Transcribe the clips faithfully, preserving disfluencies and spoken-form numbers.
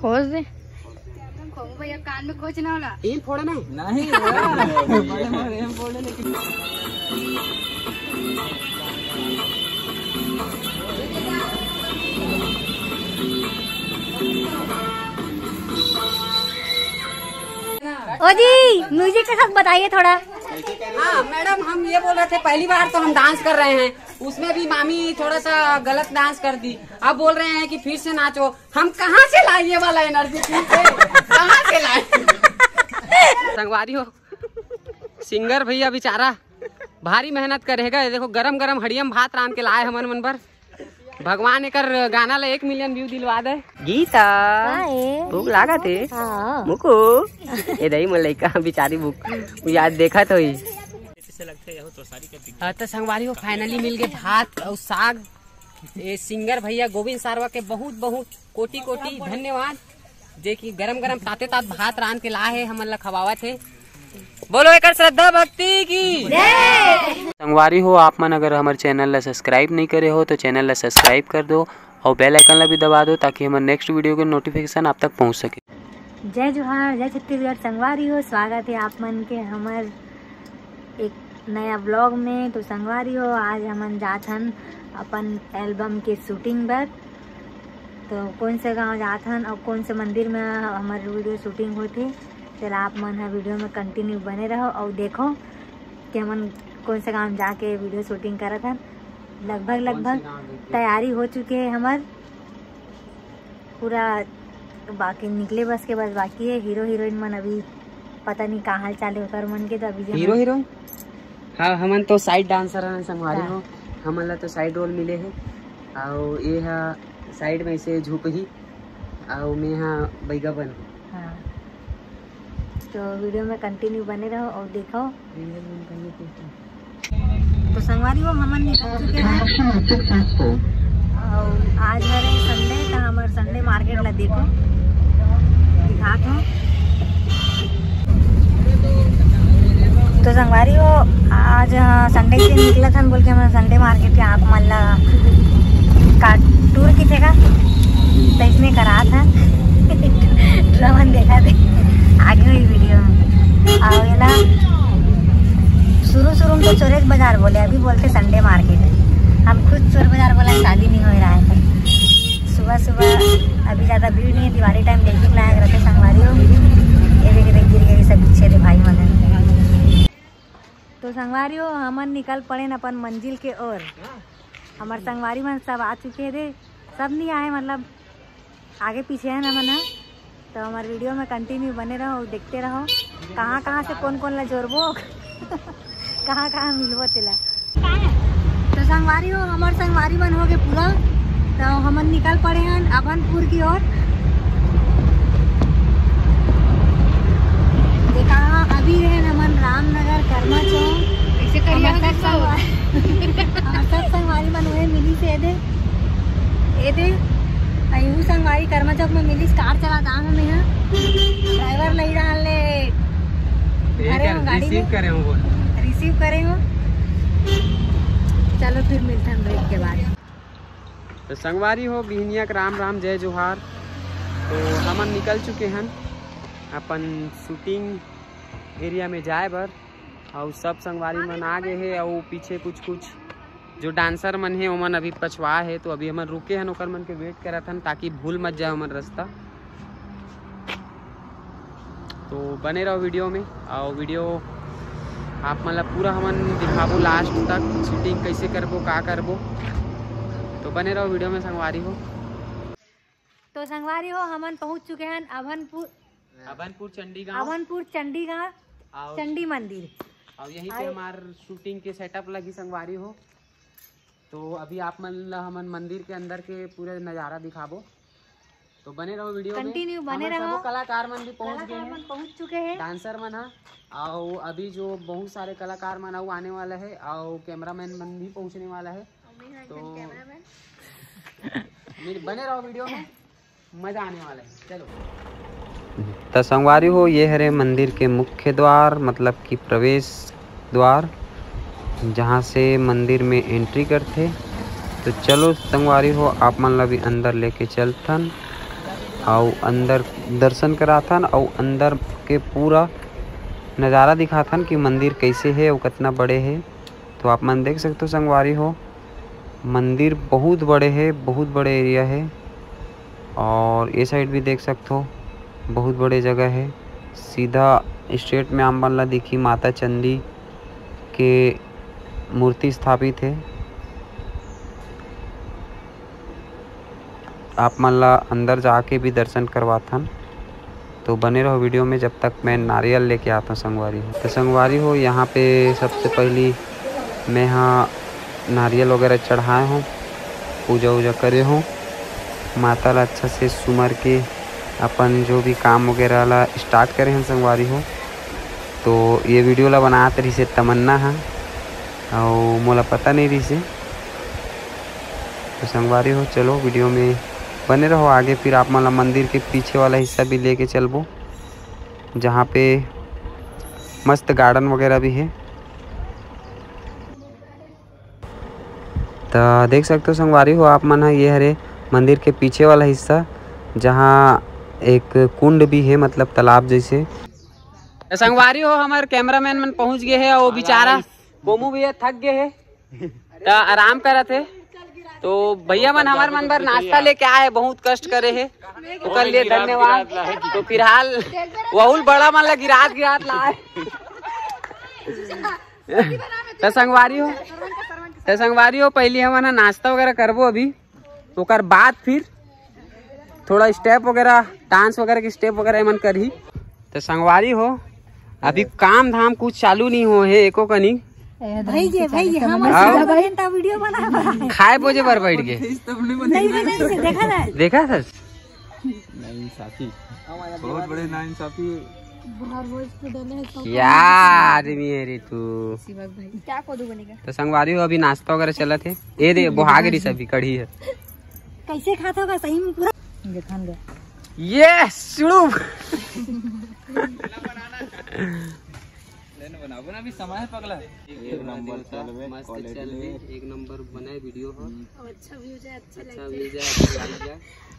खोज दे। भैया, कान में खोज ना होला। इन फोड़े नहीं। नहीं। ओ जी, म्यूजिक के साथ बताइए थोड़ा। हाँ मैडम, हम ये बोल रहे थे, पहली बार तो हम डांस कर रहे हैं, उसमें भी मामी थोड़ा सा गलत डांस कर दी। अब बोल रहे हैं कि फिर से नाचो। हम कहाँ से लाए ये वाला एनर्जी? कहाँ से लाए? संगवारी हो, सिंगर भैया बेचारा भारी मेहनत करे हे गा। देखो, गरम गरम हड़ियम भात रांध के लाए हमन मन बर। भगवान एकर गाना ला एक मिलियन व्यू दिलवा दे। गीता, भूख लागत हे? हाँ। मुकु, ए दई मोर लइका बिचारी भूख, वो याद देखत होई। हाँ, तो संगवारी हो, finally मिल गए भात और साग। ये सिंगर भैया गोविंद सारवा के बहुत बहुत कोटि कोटि धन्यवाद, जे कि गरम गरम ताते तात भात रांध के ला हे, हमन ला खवावत हे। बोलो एकर श्रद्धा भक्ति की। संगवारी हो, आप मन अगर हमर चैनल ला सब्सक्राइब नहीं करे हो तो चैनल ला सब्सक्राइब कर दो और बेल आइकन ला भी दबा दो, ताकि हमर नेक्स्ट वीडियो के नोटिफिकेशन आप तक पहुंच सके। जय जोहार, जय छत्तीसगढ़। संगवारी हो, स्वागत है आप मन के हमर एक नया ब्लॉग में। तो संगवारी हो, आज हमन जात हन अपन एल्बम के शूटिंग बर। तो कौन से गांव जात हन और कौन से मंदिर में हमर वीडियो शूटिंग होथे, तेला आप मन ह वीडियो में कंटिन्यू बने रहो और देखो कि हमन कौन से गांव जाके वीडियो शूटिंग करत हन। लगभग, कौन से लगभग गांव जाके? तैयारी हो चुके है हमर पूरा, बाकी निकले बस के बस बाकी है। हीरो हीरोइन मन अभी पता नहीं का हाल चाल है ओकर मन के, तो अभी जे हीरो हमन हीरोइन? हाँ, हमन तो साइड डांसर हन संगवारी हाँ। हो, हमन ला तो साइड रोल मिले है। और ये हा साइड में से झुकही, और मैं हा बैगा बन। हाँ, तो वीडियो में कंटिन्यू बने रहो और देखो। तो संगवारी हो, हमन निकल चुके हैं। और आज हरे संडे, तो हमर संडे मार्केट ला देखो, दिखात हो। तो संगवारी हो, आज, हाँ, संडे के निकलत हन बोल के हमन संडे मार्केट के आप मन ला का टूर किथे का तो इसने करात हन। ड्रामन देखा थे आगे हुई वीडियो में। और ये ना शुरू शुरू में तो चोरेज बाजार बोले, अभी बोलते संडे मार्केट। हम खुद चोर बाजार बोला, शादी नहीं हो रहा है। सुबह सुबह अभी ज़्यादा भीड़ नहीं है, दिवाली टाइम देखने लायक रहते संगवारी हो। ये देख, देख गिर गई सब पीछे थे भाई मन। तो संगवारी हो, हमन निकल पड़े न अपन मंजिल के ओर। हमर संगवारी मन सब आ चुके थे, सब नहीं आए, मतलब आगे पीछे है ना मन ह। तो हमारे वीडियो में कंटिन्यू बने रहो, देखते रहो कहाँ कहाँ से कौन कौन ला जोड़बो, कहाँ कहाँ मिलबो तेला। तो संगवारी हो, हमार संगवारी मन हो गए पूरा, तो हमन निकल पड़े हैं अभनपुर की ओर। देखा, अभी रहे हमन रामनगर कर्मा चौक। कैसे करिया हमार सब संगवारी, हमार सब संगवारी मन वही मिली से दे। ए दे, अइहू संगवारी कर्मा चौक में मिलिस, कार चलात आंव हमें हा। ड्राइवर लई डाल ले। भरे हो गाड़ी रिसीव में? करे हो बोल। रिसीव करे हो। चलो फिर मिलते हैं ब्रेक के बाद। तो संगवारी हो, बिहनिया के राम राम, जय जोहार। तो हमन निकल चुके हन अपन शूटिंग एरिया में जाए बर। अउ सब संगवारी मन आ गए हे, अउ पीछे कुछ कुछ जो डांसर मन हे, ओमन अभी पछवा हे, तो अभी हमन रुके हन, ओकर मन के वेट करत हन, ताकि भूल मत जाए ओमन रास्ता। तो बने रहो वीडियो में, अउ वीडियो आप मन ला पूरा हमन दिखाबो लास्ट तक, शूटिंग कैसे करबो, का करबो। तो बने रहो वीडियो में संगवारी हो। तो संगवारी हो, हमन पहुंच चुके हन अभनपुर, अभनपुर चंडीगांव। अभनपुर चंडीगांव, अउ चंडी मंदिर। अउ यहीं पे अउ हमार शूटिंग के सेटअप लगी संगवारी हो। तो अभी आप मन ला हमन मंदिर के अंदर के पूरा नज़ारा दिखाबो, तो बने रहो वीडियो में। कंटिन्यू बने हमर रहो। सबो कलाकार मन भी पहुंच गए कलाकार हैं। मन पहुंच चुके हैं। डांसर मन हा, अउ अभी जो बहुत सारे कलाकार मन अउ आने वाला है, अउ कैमरामैन मन भी पहुंचने वाला है। तो कैमरामैन। बने रहो वीडियो में, मजा आने वाला है। चलो। त संगवारी हो, ये हरे मंदिर के मुख्य द्वार, मतलब कि प्रवेश द्वार, जहाँ से मंदिर में एंट्री करथे। तो चलो संगवारी हो, आप मन ला भी अंदर लेके चलथन। अउ अंदर दर्शन कराथन अउ अंदर के पूरा नज़ारा दिखाथन कि मंदिर कैसे हे अउ कितना बड़े हे। तो आप मन देख सकते हो संगवारी हो, मंदिर बहुत बड़े हे, बहुत बड़े एरिया हे। और ये साइड भी देख सकते हो, बहुत बड़े जगह हे। सीधा स्ट्रेट में आप मन ला दिखी माता चंडी के मूर्ति स्थापित हे। आप मन ला अंदर जाके भी दर्शन करवाथन, तो बने रहो वीडियो में। जब तक मैं नारियल लेके आता हूँ संगवारी हो। तो संगवारी हो, यहाँ पे सबसे पहली मैं हा नारियल वगैरह चढ़ाए हूँ, पूजा वूजा करे हूँ, माता ला अच्छा से सुमर के अपन जो भी काम वगैरह ला स्टार्ट करे हैं संगवारी हो। तो ये वीडियो ला बनात रहिसे तमन्ना हा, अउ मोला पता नहीं रहिसे। तो संगवारी हो, चलो वीडियो में बने रहो, आगे फिर आप मन ला मंदिर के पीछे वाला हिस्सा भी लेके चलबो, जहाँ पे मस्त गार्डन वगैरह भी है। तो देख सकते हो संगवारी हो आप मन ह, ये हरे मंदिर के पीछे वाला हिस्सा, जहाँ एक कुंड भी है, मतलब तालाब जैसे। तो संगवारी हो, हमारे कैमरामैन मन पहुंच गए हैं और बेचारा गोमू भैया थक गए हैं, तो आराम करत है। तो भैया मन हमारे मन बर नाश्ता लेके आए, बहुत कष्ट करे है, ओकर लिए धन्यवाद। तो फिलहाल वहुल बड़ा मन ला गिरात गिरात लाए। तो संगवारी हो, तो संगवारी हो, पहली हमन ह नाश्ता वगैरह करबो अभी, ओकर बाद फिर थोड़ा स्टेप वगैरह, डांस वगैरह के स्टेप वगैरह एमन करही। तो संगवारी हो, अभी काम धाम कुछ चालू नहीं हो है एको कनी। भई गे, भई गे, हम अब सीधा बने त वीडियो बना। खाए बोजे बर बैठ गए। नहीं, नहीं, नहीं, देखा था। देखा था। नाइंसाफी, बहुत बड़े नाइंसाफी। बाहर रोज तो डले है तो क्या आदमी है रे तू? शिवक भाई, क्या कोदू बनेगा? तो संगवारी हो, अभी नाश्ता वगैरह चलत है। ये दे, बोहाग रही सभी कढ़ी है। कैसे खात होगा सही में पूरा? ये खान दे। ये शुरू। लेने बना, बना भी समय है पगला। एक नंबर चल बे, मस्त quality चल बे, है। एक नंबर बनाए वीडियो हो। हम्म। अच्छा व्यूज है, अच्छा अच्छा लगे। व्यूज है, अच्छा लग जाए।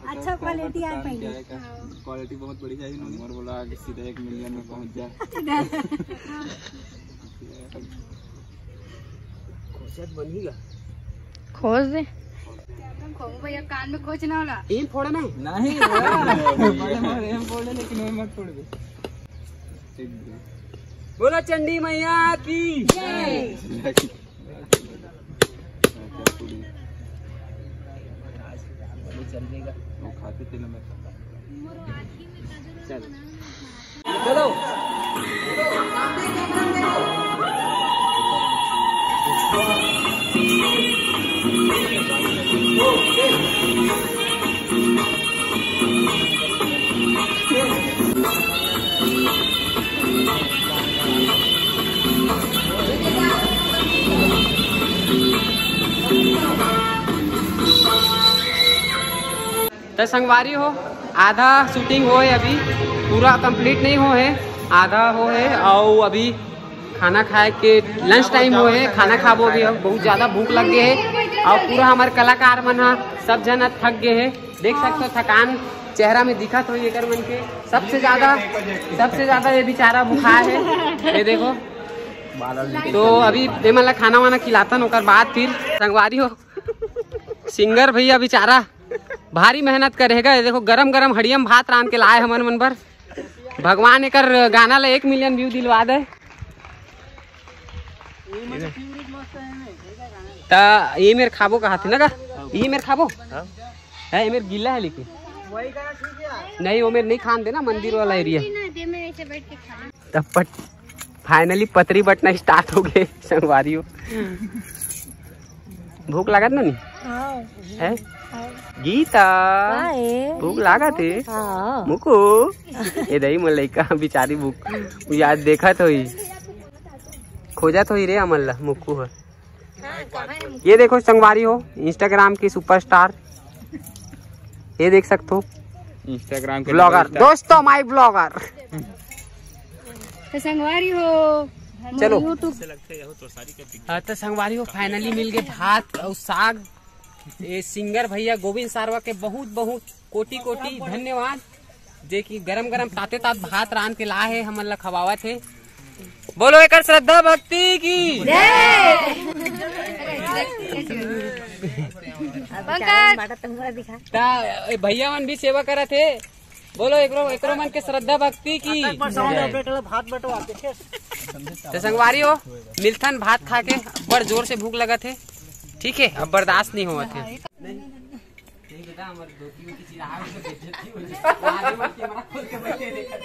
अच्छा क्वालिटी आ पाएगी। हाँ। क्वालिटी बहुत बढ़िया है इन्होंने। नंबर बोला आगे सीधा एक मिलियन में पहुंच जाए। खोजत बन ही गा। खोज दे। खोज भैया, कान में खोज ना होला। इन फोड़ा ना। नहीं, बड़े मारे हम फोड़े, लेकिन वो मत फोड़ दे। बोलो चंडी मैया की जय। चल। चलो। त संगवारी हो, आधा शूटिंग हो है अभी, पूरा कंप्लीट नहीं हो है, आधा हो है। और अभी खाना खाए के लंच टाइम हो है, खाना खाबो अभी। अब बहुत ज़्यादा भूख लग गए है और पूरा हमारे कलाकार मन हा सब जन थक गए है। देख सकते हो थकान चेहरा में दिखत होही एकर मन के। सबसे ज्यादा, सबसे ज्यादा ये बेचारा भूखा है, ये देखो। तो अभी ये मन ला खाना वाना खिलातन, ओकर बाद फिर संगवारी हो। सिंगर भैया बेचारा भारी मेहनत करे हे गा। ये देखो, गरम गरम हड़ियम भात रांध के लाए हमन मन बर। भगवान एकर गाना ला एक मिलियन व्यू दिलवा दे। त ये मेर खाबो कहा थे ना का? ये मेर खाबो? हाँ। है, ये मेर गीला है लेकिन। नहीं, वो मेर नहीं खान देना, मंदिर वाला एरिया। तब पट, फाइनली पतरी बटना स्टार्ट हो गए संगवारी हो। भूख लागत ना नहीं? हाँ। है? हाँ। गीता, का ए? भूख लागत है? हाँ। मुकु, ये दही मोर लइका बेचारी भूख, वो याद देखत होई, खोजत होई रे हमन ला मुकु ह। हाँ, कहाँ है? ये देखो संगवारी हो, Instagram की सुपरस्टार, ये देख सकते हो, Instagram के ब्लॉगर, डबल स्टार। दोस्तों, माय ब्लॉगर। तो संगवारी हो, चलो। YouTube। हाँ, तो संगवारी हो, फाइनली मिल गए भात और साग। ये सिंगर भैया गोविंद सारवा के बहुत बहुत कोटि कोटि धन्यवाद, जे कि गरम गरम ताते तात भात रांध के ला हे, हमन ला खवावत हे। बोलो एकर श्रद्धा भक्ति की। पंकज। ता, ए, भैया मन भी सेवा करत हे। बोलो एकरो, एकरो मन के श्रद्धा भक्ति की। भात बटवा, देखिए। तो संगवारी हो, मिलथन भात खा के, बड़ जोर से भूख लगत हे। ठीक है, अब बर्दाश्त नहीं होवत हे। नहीं, नहीं बेटा, हमर धोती वोती चिरावे से बेइज्जती हो जाए। आगे बढ़ के हमारा खोल के बैठे देखत।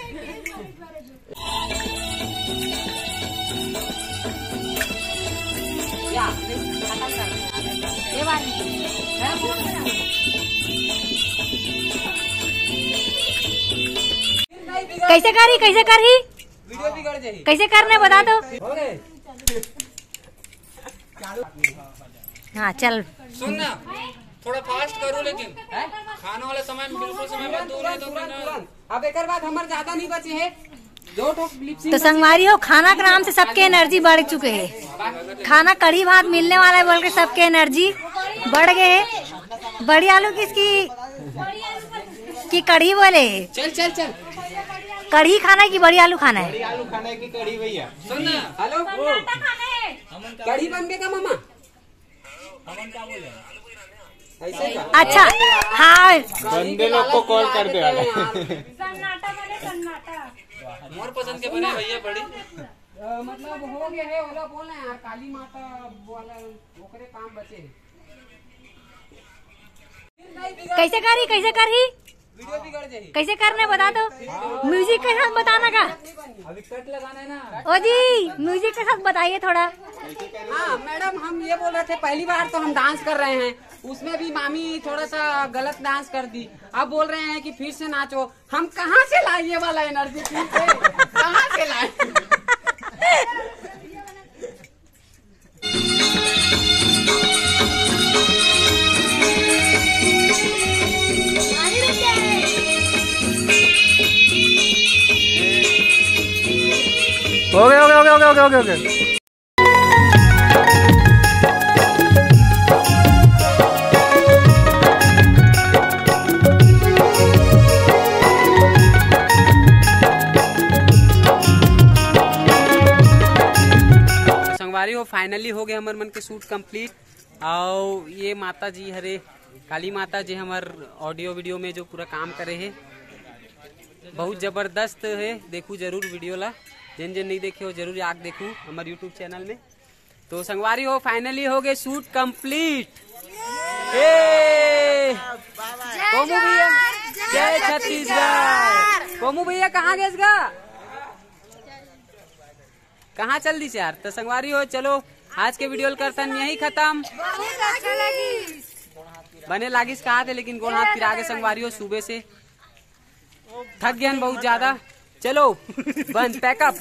या, खत्म कर। ये बार नहीं। कैसे करी, कैसे करी? वीडियो बिगड़ जाही। कैसे करने बता दो। हो गए। हाँ, चल। सुन ना, थोड़ा फास्ट करो, लेकिन खाने वाले समय में बिल्कुल समय मत दो, नहीं तो फिर ना। अब एकर बाद हमर ज्यादा नहीं बचे है। दो ठो lip sync तो बचे। संगवारी हो, खाना के नाम से सबके एनर्जी बढ़ चुके है। खाना कढ़ी भात मिलने वाला है बोल के सबके एनर्जी बढ़ गए है। बड़ी आलू किसकी की कढ़ी बोले? चल, चल, चल। कढ़ी खाना है कि बड़ी आलू खाना है? बड़ी आलू खाना है कि कढ़ी भैया? सुन ना, हेलो। कढ़ी बन गए का मामा? ऐसे का? अच्छा, हाँ। बंदे लोग को कॉल कर दे वाला। सन्नाटा बने, सन्नाटा। मोर पसंद के बने भैया बड़ी। अ, मतलब हो गया है, ओला बोल ना यार, काली माता वाला ओकरे काम बचे है। कैसे करी, कैसे करी? वीडियो बिगड़ जाही। कैसे करने बता दो। म्यूजिक के साथ बताना का? अभी कट लगाना है ना। ओ जी, म्यूजिक के साथ बताइए थोड़ा। हाँ मैडम, हम ये बोल रहे थे, पहली बार तो हम डांस कर रहे हैं, उसमें भी मामी थोड़ा सा गलत डांस कर दी। अब बोल रहे हैं कि फिर से नाचो। हम कहाँ से लाए ये वाला एनर्जी, फिर से कहाँ से लाए? हो गया, हो गया, हो गया, हो गया, हो गया, हो गया। संगवारी हो, फाइनली हो गए हमर मन के शूट कंप्लीट। और ये माता जी हरे, काली माता जी हमर ऑडियो वीडियो में जो पूरा काम करे है, बहुत जबरदस्त है। देखू जरूर वीडियो ला, जिन जिन नहीं देखे हो जरूर आके देखू हमर यूट्यूब चैनल में। तो संगवारी हो, फाइनली हो गए शूट कंप्लीट। ए कोमू भैया, जय छत्तीसगढ़। कोमू भैया कहाँ गए इसका? कहाँ चल दिस यार? तो संगवारी हो, चलो आज के वीडियो ल करथन यही खत्म। बहुत अच्छा लगी। बने लागिस कहा थे, लेकिन गोड़ हाथ पिरा के संगवारी हो सुबह से थक गए हन बहुत ज्यादा। चलो बंद, पैकअप।